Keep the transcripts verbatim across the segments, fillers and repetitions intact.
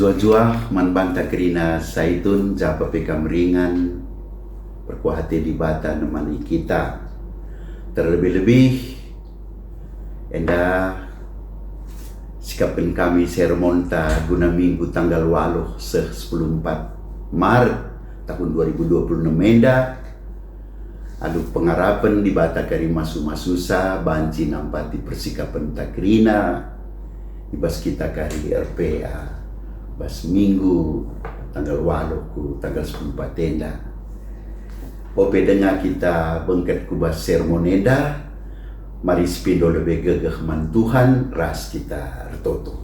Mejuah man banta kerina Saitun, japa pe kam ringan, perkuah ate Dibata nemani kita. Terlebih-lebih enda sikapken kami sermonta guna minggu tanggal waluh seh sepuluh empat Maret tahun dua ribu dua puluh enam enda. Alu pengarapen Dibata kari masu-masusa banci nampati persikapenta kerina i bas kita kari R P A bas minggu tanggal waluh ku tanggal sepuluh empat enda. Ope denga kita bengket ku bas sermon enda, mari sipindo lebe gegeh man Tuhan ras kita ertoto.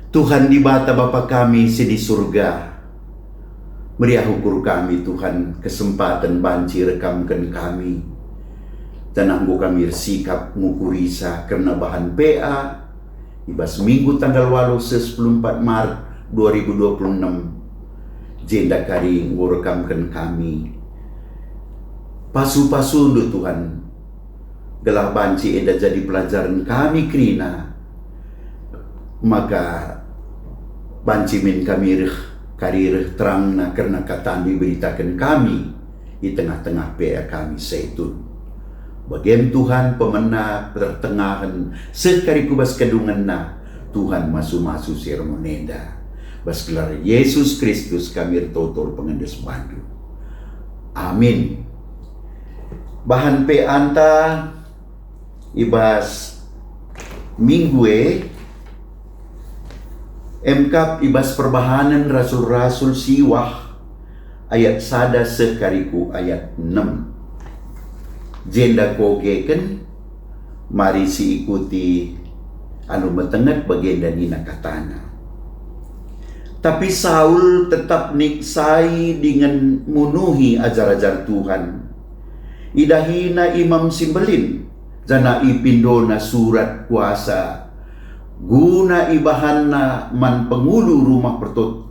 Tuhan Dibata Bapa kami si di Surga, meriah ukur kami, Tuhan, kesempaten banci rekamken kami, janah enggo kami ersikap ngukurisa kerna bahan P A i bas minggu tanggal waluh seh sepuluh empat Maret dua ribu dua puluh enam. Jenda kari enggo rekamken kami pasu-pasundu, Tuhan, gelah banci enda jadi pelajaren kami kerina, maka banci min kami reh kari reh terangna kerna katandu iberitaken kami i tengah-tengah P A kami Saitun. Bagem Tuhan pemena pertengahen seh kari ku bas kedungenna, Tuhan masu-masu sermon enda. Bas gelar Yesus Kristus kami ertoto pengendes bandu. Amin. Bahan P A-nta i bas minggu e, emkap i bas Perbahanen Rasul-Rasul siwah ayat sada seh kari ku ayat enem. Jenda kogeken, mari siikuti alu metenget bagenda nina katana. Tapi Saul tetap niksai dingen munuhi ajar-ajar Tuhan. Idahina Imam si Mbelin, janah ipindona surat kuasa guna ibahanna man pengulu rumah pertot-,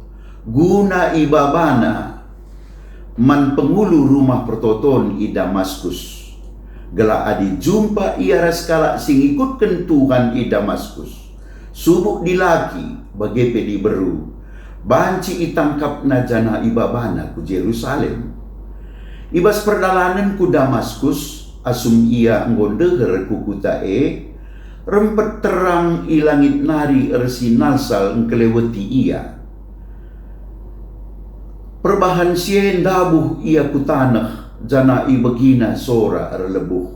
guna ibabana man pengulu rumah pertoton i Damaskus, gelah adi jumpa ia ras kalak si ngikutken Tuhan i Damaskus, subuk dilaki bage pe diberu, banci itangkapna janah ibabana ku Jerusalem. I bas perdalanen ku Damaskus, asum ia enggo ndeher ku kuta e, rempet terang i langit nari ersinalsal ngkeleweti ia. Perbahan si e ndabuh ia ku taneh, janah ibegina sora erlebuh,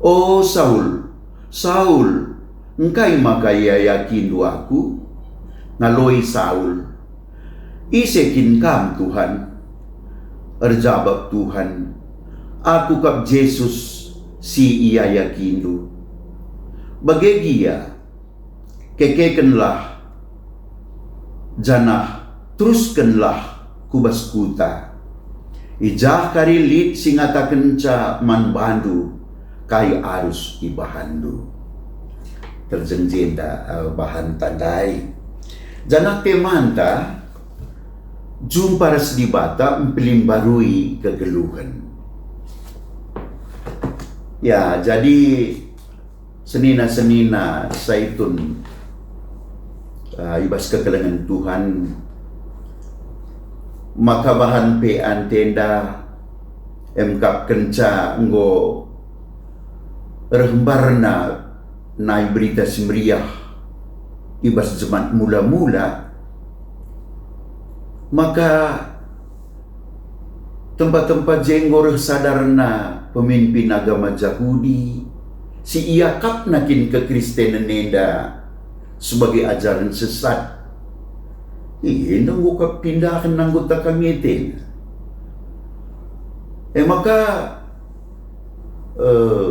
"O Saul, Saul, engkai maka iayakindu Aku?" Ngaloi Saul, "Ise kin Kam, Tuhan?" Erjabap Tuhan, "Aku kap Jesus si iayakindu. Bage gia, kekekenlah janah teruskenlah ku bas kuta. I jah kari lit si ngatakenca man bandu kai arus ibahanndu." Terjeng jenda, eh, bahan tandai. Janah temanta, jumpa ras Dibata mpelimbarui kegeluhen. Ya, jadi senina-senina Saitun, eh, i bas kekelengen Tuhan, maka bahan P A-nta enda emkap kenca enggo reh mbarna nai Berita Si Meriah i bas jemat mula-mula, maka tempa-tempa je enggo reh sadarna pemimpin agama Jahudi, si iakapna kin kekristenen enda sebagai ajaren sesat. Enda enggo kap pindahen anggota K N G T. E maka, eh,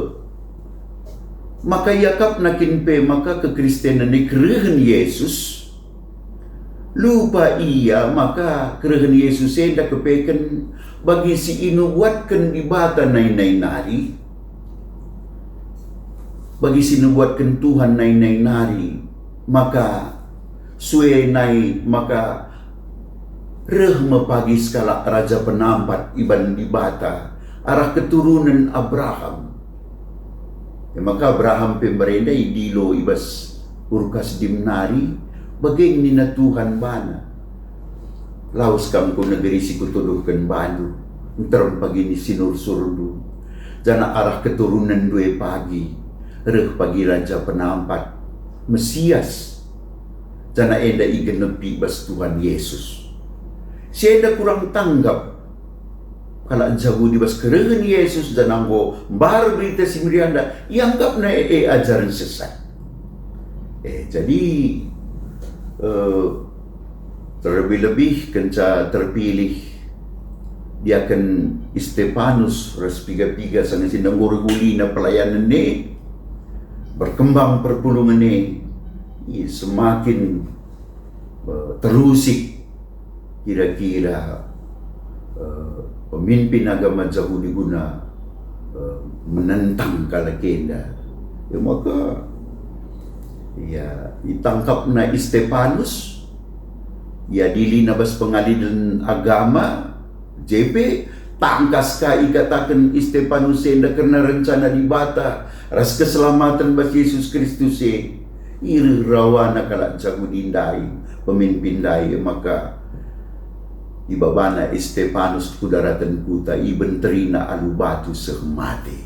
maka iakapna kin pe maka kekristenen e kerehen Yesus? Lupa ia maka kerehen Yesus enda kepeken bagi si inubuatken Dibata nai-nai nari, bagi si nubuatken Tuhan nai-nai nari, maka sue nai maka reh me pagi sekalak raja penampat iban Dibata arah keturunen Abraham. E maka Abraham pe mbarenda idilo i bas Ur Kasdim nari, Bage nina Tuhan bana, "Lawes kam ku negeri si kutuduhken bandu, nterem pagi ni sinursurndu, janah arah keturunenndu e pagi, reh pagi Raja Penampat, Mesias, janah enda igenepi bas Tuhan Yesus." Si enda kurang tanggap kalak Jahudi bas kerehen Yesus, janah enggo mbar Berita Si Meriah enda, ianggapna e, e ajaren sesat. Eh, jadi, eh, terlebih-lebih kenca terpilih diaken Istepanus ras piga-piga sanga si enggo reh ulina pelayanen e, berkembang perpulungen e, i, semakin, eh, terusik kira-kira, eh, pemimpin agama Jahudi guna, eh, menentang kalak enda. E maka, ya, itangkapna Istepanus, iadilina bas pengadilen agama, J P, tangkas ka ikataken Istepanus enda kerna rencana Dibata ras keselamaten bas Yesus Kristus e. Ireh rawana kalak Jahudi ndai, pemimpin ndai, maka ibabana Istepanus ku daraten kuta, ibenterina alu batu seh mate.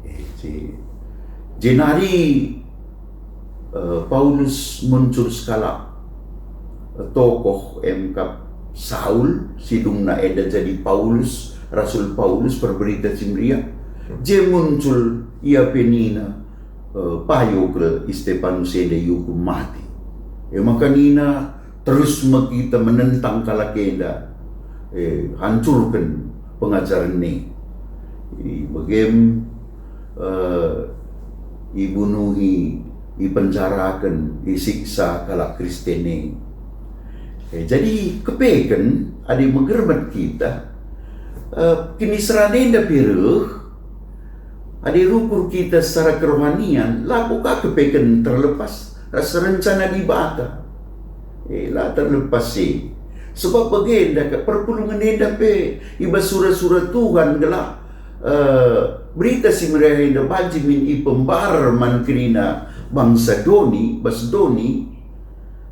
Eh, je-, jenari, eh, Paulus muncul sekalak, eh, tokoh, emkap Saul, si dungna enda jadi Paulus, Rasul Paulus, perberita si meriah. Je muncul ia pe nina, eh, payo kal Istepanus enda iukum mate. E maka nina, terus me kita menentang kalak enda, eh, hancurken pengajaren e. I bagem, eh, ibunuhi, ipenjaraken, isiksa kalak Kristen e. Eh, jadi kepeken adi megermet kita, eh, kiniseran enda pe reh, adi rukur kita secara kerohanian, labo ka kepeken terlepas ras rencana Dibata. Eh, la terlepas sih. Sebab bagenda ka perpulungen enda pe i bas sura-sura Tuhan gelah, eh, Berita Si Meriah enda banci min ipembar man kerina bangsa doni, bas doni,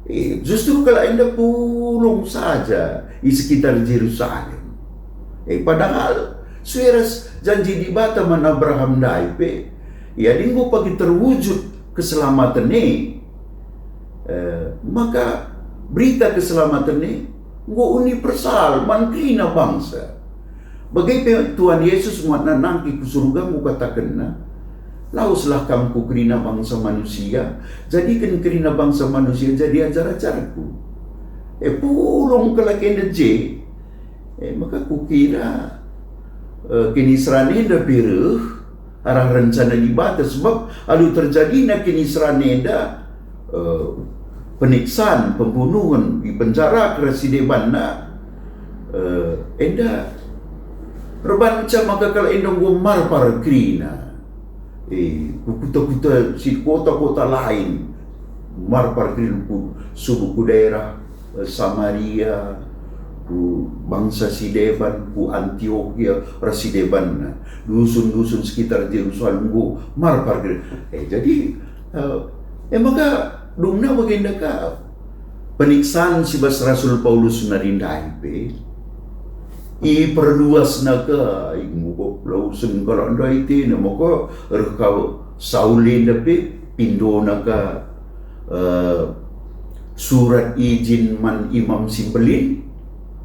eh, justru kalak enda pulung saja i sekitar Jerusalem. Eh, padahal sue ras janji Dibata man Abraham ndai pe, ia enggo pagi terwujud keselamaten e. Eh, maka berita keselamaten e enggo universal man kerina bangsa. Bage pe Tuhan Yesus muatna nangkih ku surga enggo katakenNa, "Laweslah kam ku kerina bangsa manusia, jadiken kerina bangsa manusia jadi ajar-ajarKu." E, pulung kalak enda je. E, maka kukira, e, kiniseran enda pe reh arah rencana Dibata, sebab alu terjadina kiniseran enda, eh, peniksan, pembunuhen, ipenjara ras si debanna, eh, enda erbanca maka kalak enda enggo marpar kerina. Eh, ku kuta-kuta si kota-kota lain marpar kerina, ku, subuk ku daerah eh, Samaria, ku bangsa si deban, ku Antiokia ras si debanna, dusun-dusun sekitar Jerusalem enggo marpar gere-, eh, jadi, eh, e maka dungna bagenda ka peniksan si bas Rasul Paulus nari ndai pe iperluasna ka, enggo lausen kalak ndai tena, maka reh ka Saul enda pe pindona ka eh, surat ijin man Imam si Mbelin,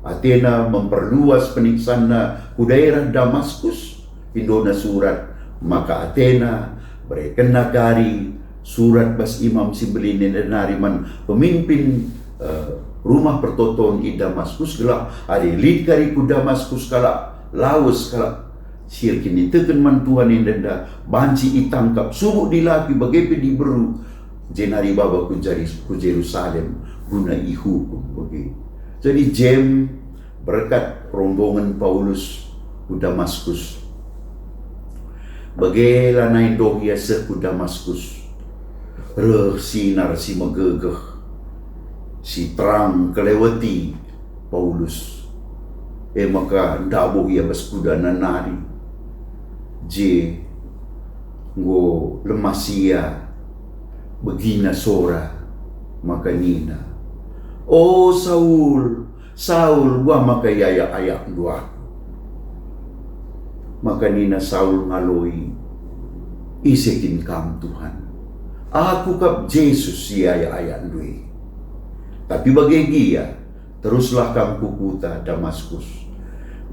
atena memperluas peniksanna ku daerah Damaskus, pindona surat, maka atena berekenna kari surat bas Imam si Mbelin enda nari man pemimpin, eh, rumah pertoton i Damaskus, gelah adi lit kari ku Damaskus kalak lawes, kalak si erkiniteken man Tuhan enda, enda banci itangkap, subuk dilaki, bage pe diberu, jenari baba ku Jari-, ku Jerusalem guna ihukum bage. Jadi jem berkat rombongen Paulus ku Damaskus. Bage lanai ndoh ia seh ku Damaskus, reh sinar si megegeh, si terang keleweti Paulus. E maka ndabuh ia bas kudana nari. Je enggo lemas ia, begina sora, Maka nina, "O Saul, Saul, uga maka iayak-ayakndu aku?" Maka nina Saul ngaloi, "Ise kin Kam, Tuhan?" "Aku kap Jesus si iayak-ayakndu e. Tapi bage gia, teruslah kam ku kuta Damaskus,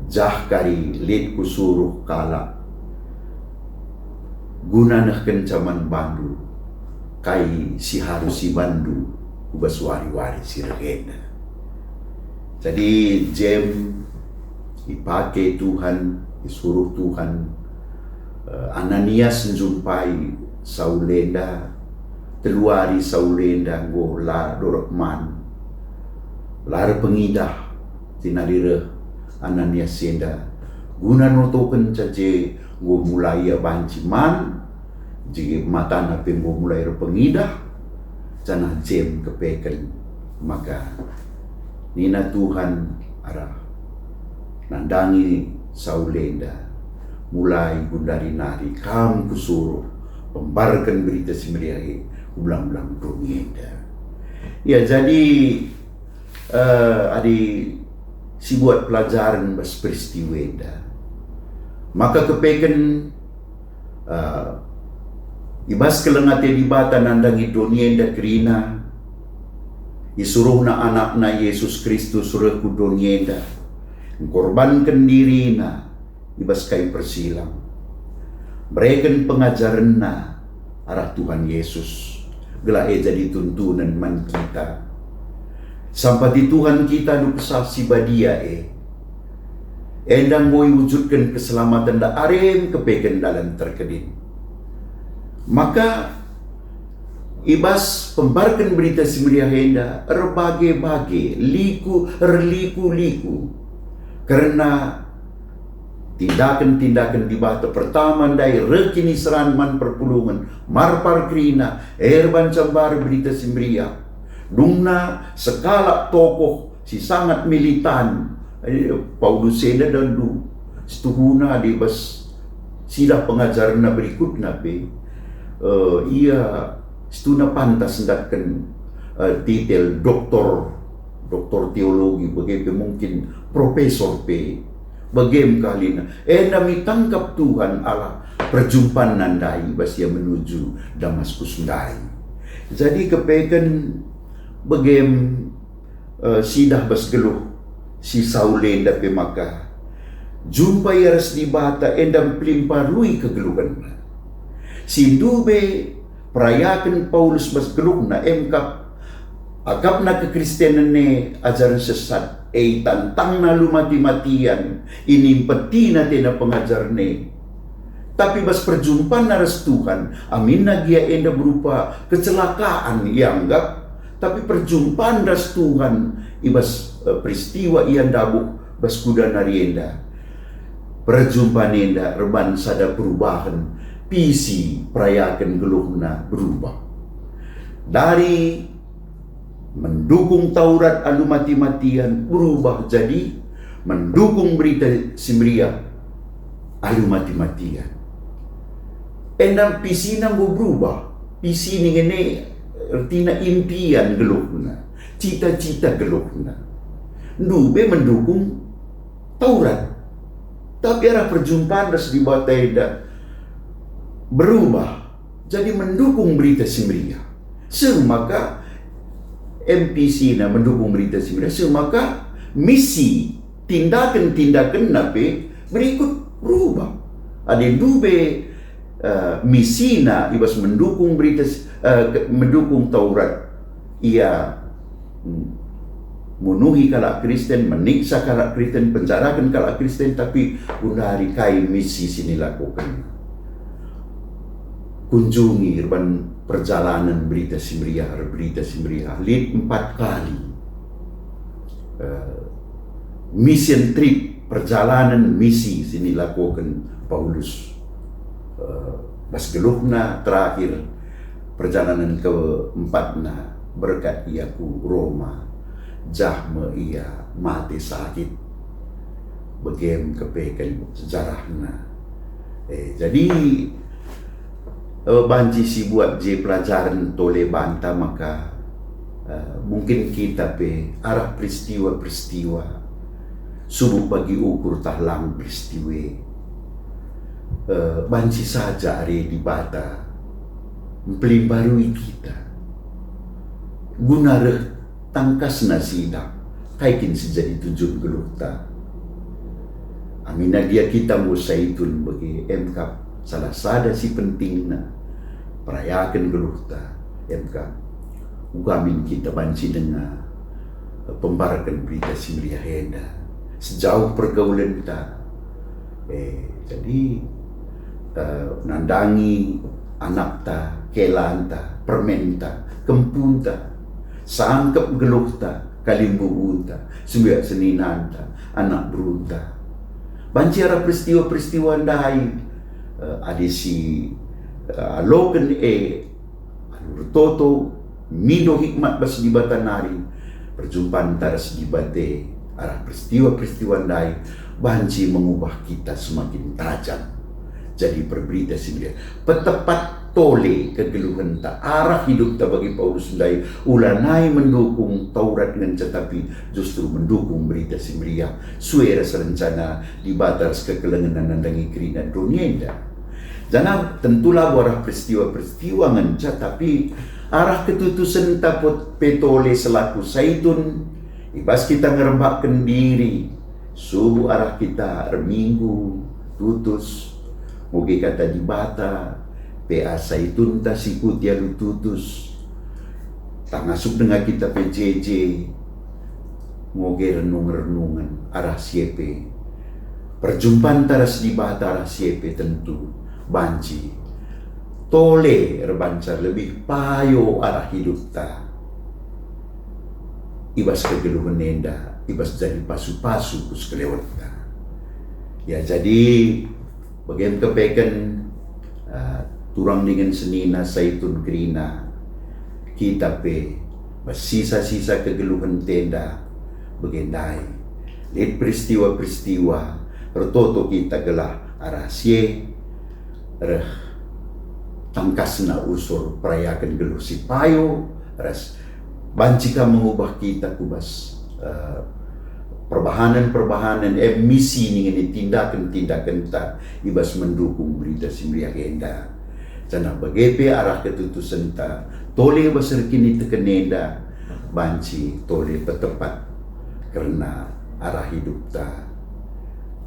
jah kari lit kusuruh kalak guna nehkenca man bandu kai si harus ibanndu ku bas wari-wari si reh enda." Jadi, jem ipake Tuhan, isuruh Tuhan, eh, Ananias njumpai Saul enda. Telu wari Saul enda enggo la dorek man, la erpengidah. Jenari reh Ananias enda guna notokenca je enggo mulai ia banci man, je matana pe enggo mulai erpengidah, janah jem kepeken. Maka nina Tuhan arah nandangi Saul enda, "Mulai gundari nari kam kusuruh pembarken Berita Si Meriah e ku belang-belang doni enda." Ya, jadi, eh, adi sibuat pelajaren bas peristiwa enda, maka kepeken, eh, i bas keleng ate Dibata nandangi doni enda kerina, isuruhNa AnakNa, Yesus Kristus, reh ku doni enda, engkorbanken diriNa i bas kayu persilang, mereken pengajarenNa arah Tuhan Yesus, gelah e jadi tuntunen man kita. Sampati Tuhan kita alu Kesah Si Badia e, enda enggo iwujudken keselamaten arem kepeken dalan terkedin. Maka i bas pembarken Berita Si Meriah enda erbage-bage, liku, erliku-liku kerna tindaken-tindaken Dibata. Pertama ndai, reh kiniseran man perpulungen, marpar kerina, erban cambar Berita Si Meriah. Dungna sekalak tokoh si sangat militan, eh, Paulus enda, dan du, situhuna adi bas sidah pengajarenna berikutna pe, eh, ia situhuna pantas ndatken, eh, titel doktor, doktor teologi, bage pe mungkin profesor pe, bagem kalina. Enda me itangkap Tuhan Allah perjumpanna ndai bas ia menuju Damaskus ndai. Jadi kepeken bagem, eh, sidah bas geluh si Saul enda pe maka jumpa ia ras Dibata enda mpelimparui kegeluhenna. Si ndube perayaken Paulus bas geluhna e mekap akapna kekristenen e ajaren sesat, e itantangna alu mati-matian, inimpetina atena pengajaren e. Tapi bas perjumpanna ras Tuhan, aminna gia enda berupa kecelakaan ianggap, tapi perjumpan ras Tuhan i bas, eh, peristiwa ia ndabuh bas kuda nari enda, perjumpan enda erban sada perubahen, pisi perayaken geluhna berubah. Dari mendukung Taurat alu mati-matian berubah jadi mendukung Berita Si Meriah alu mati-matian. Enda pisina enggo berubah. Pisi ningen e ertina impian geluhna, cita-cita geluhna. Ndube mendukung Taurat. Tapi arah perjumpan ras Dibata enda berubah jadi mendukung Berita Si Meriah. Seh maka M P C-na mendukung Berita Si Meriah, seh maka misi tindaken-tindakenna pe berikut berubah. Adi ndube, eh, misina i bas mendukung Berita Si, eh, ke-, mendukung Taurat, ia, mm, munuhi kalak Kristen, meniksa kalak Kristen, penjaraken kalak Kristen, tapi genduari kai misi si nilakokenna? Kunjungi erban perjalanen Berita Si Meriah, Berita Si Meriah, lit empat kali. Eh, mission trip, perjalanen misi si nilakoken Paulus. Eh, bas geluhna terakhir, perjalanen keempatna, berkat ia ku Roma, jah me ia mate sakit. Bagem kepeken sejarahna. Eh, jadi, eh, banci sibuat je pelajaren tole banta maka, Eh, mungkin kita pe arah peristiwa-peristiwa, subuk bagi ukur tah lang peristiwa, eh, banci saja are Dibata mpelimbarui kita guna reh tangkasna si idah. Kai kin si jadi tujun geluhta? Aminna gia kita enggo Saitun bage, emkap salah sada si pentingna perayaken geluhta, emkap uga min kita banci denga, eh, pembarken Berita Si Meriah enda sejauh pergaulenta. Eh, jadi, eh, nandangi anakta, kelanta, permenta, kempunta, sangkep geluhta, kalimbubunta, sembiak seninanta, anak berunta. Banci arah peristiwa-peristiwa ndai, eh, adi si, eh, aloken e, alu ertoto, mindo hikmat bas Dibata nari, perjumpanta ras Dibata arah peristiwa-peristiwa ndai banci mengubah kita semakin tajam jadi perberita si meriah. Petepat tole kegeluhenta, arah hidupta bagi Paulus ndai ulanai mendukung Taurat ngenca, tapi justru mendukung Berita Si Meriah, sue ras rencana Dibata ras kekelengenna nandangi kerina doni enda. Janah tentu labo arah peristiwa-peristiwa ngenca, tapi arah ketutusenta pe tole selaku Saitun, i bas kita ngerembakken diri, subuk arah kita erminggu, tutus, ngoge kata Dibata, pe asa Saitunta si kuti alu tutus, tah ngasup denga kita pe jeje, ngoge renung-renungen arah si e pe. Perjumpanta ras Dibata arah si e pe tentu banci tole erbancar lebih payo arah hidupta i bas kegeluhen enda, i bas jadi pasu-pasu ku sekelewetta. Ya, jadi, bagem kepeken, eh, turang dingen senina Saitun kerina, kita pe bas sisa-sisa kegeluhenta enda bage ndai. Lit peristiwa-peristiwa ertoto kita gelah arah si e reh tangkasna usur perayaken geluh si payo ras banci ka mengubah kita ku bas, eh, perbahanen-perbahanen, eh, misi ningen tindaken-tindakenta i bas mendukung Berita Si Meriah enda. Janah bage pe arah ketutusenta, tole bas erkiniteken enda, banci tole petepat kerna arah hidupta.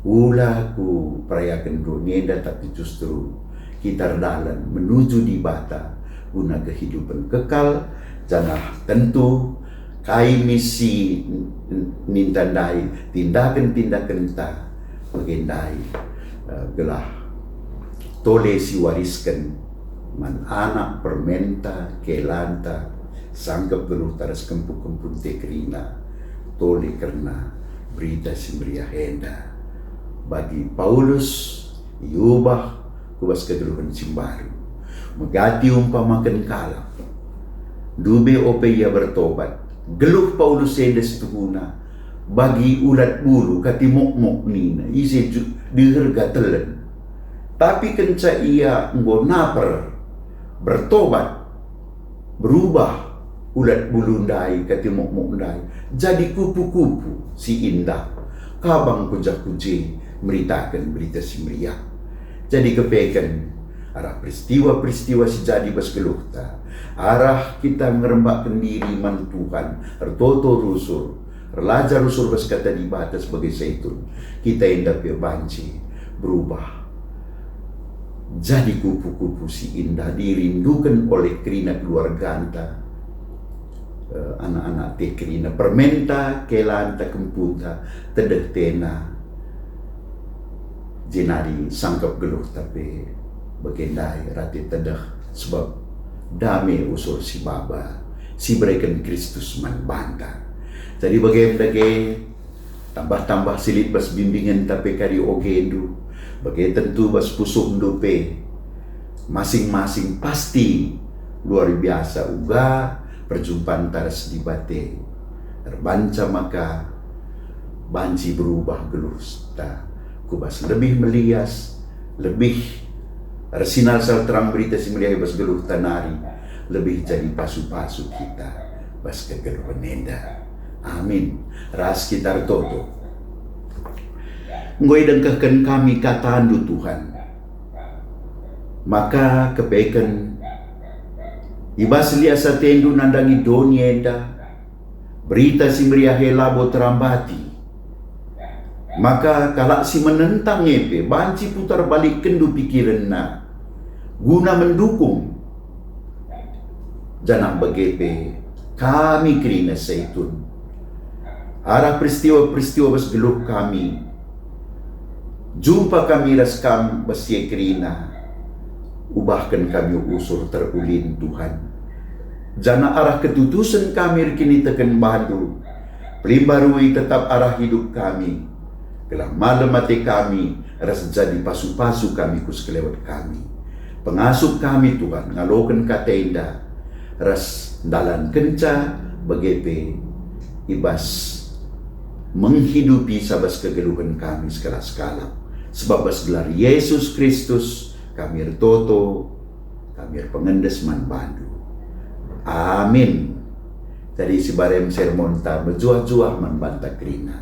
Ula ku perayaken doni enda, tapi justru kita erdalan menuju Dibata guna kehidupen kekal, janah tentu kai misi ninta ndai, tindaken-tindakenta bage ndai, eh, gelah tole siwarisken man anak permenta, kelanta, sangkep geluhta ras kempu-kempunta kerina, tole kerna Berita Si Meriah enda. Bagi Paulus, iubah ku bas kegeluhen si mbaru. Megati umpamaken kalak. Ndube ope ia bertobat. Geluh Paulus enda situhuna bagi ulat bulu katimokmok nina, ise ju-, deher gatelen. Tapi kenca ia enggo naper, bertobat, berubah ulat bulu ndai, katimokmok ndai, jadi kupu-kupu si indah, kabang ku jah ku je meritaken Berita Si Meriah. Jadi kepeken arah peristiwa-peristiwa si jadi bas geluhta, arah kita ngerembakken diri man Tuhan, ertoto rusur, erlajar rusur bas Kata Dibata sebagai Saitun, kita enda pe banci berubah jadi kupu-kupu si indah dirinduken oleh kerina keluarganta, eh, anak-anakta kerina, permenta, kelanta, kempunta, tedeh tena, jenari sangkep geluhta pe bage ndai rate tedeh, sebab dame usur si baba si ibereken Kristus man banta. Jadi bage ndage, tambah-tambah si lit bas bimbingenta pe kari ogendu, bage tentu bas pusuhndu pe. Masing-masing pasti luar biasa uga perjumpanta ras Dibata. Erbanca maka banci berubah geluhta ku bas lebih melias, lebih ersinalsal terang Berita Si Meriah i bas geluhta nari, lebih jadi pasu-pasu kita. bas kegeluhen enda. Amin. Ras kita ertoto. Enggo idengkehken kami kataNdu, Tuhan, maka kepeken i bas lias ateNdu nandangi doni enda, Berita Si Meriah e labo terambati, maka kalak si menentang e pe banci putar balikkenndu pikirenna guna mendukung, janah bage pe kami kerina Saitun. Arah peristiwa-peristiwa bas geluh kami, jumpa kami ras Kam bas si e kerina, ubahken kami usur terulin, Tuhan. Janah arah ketutusen kami erkiniteken bandu, pelimbarui tetap arah hidup kami, gelah malem ate kami ras jadi pasu-pasu kami ku sekelewet kami. Pengasup kami, Tuhan, ngaloken kata enda ras ndalankenca bage pe i bas menghidupi sabas kegeluhen kami sekalak-sekalak. Sebab bas gelar Yesus Kristus kami ertoto, kami erpengendes man bandu. Amin. Jadi si barem sermonta mejuah-juah man banta kerina.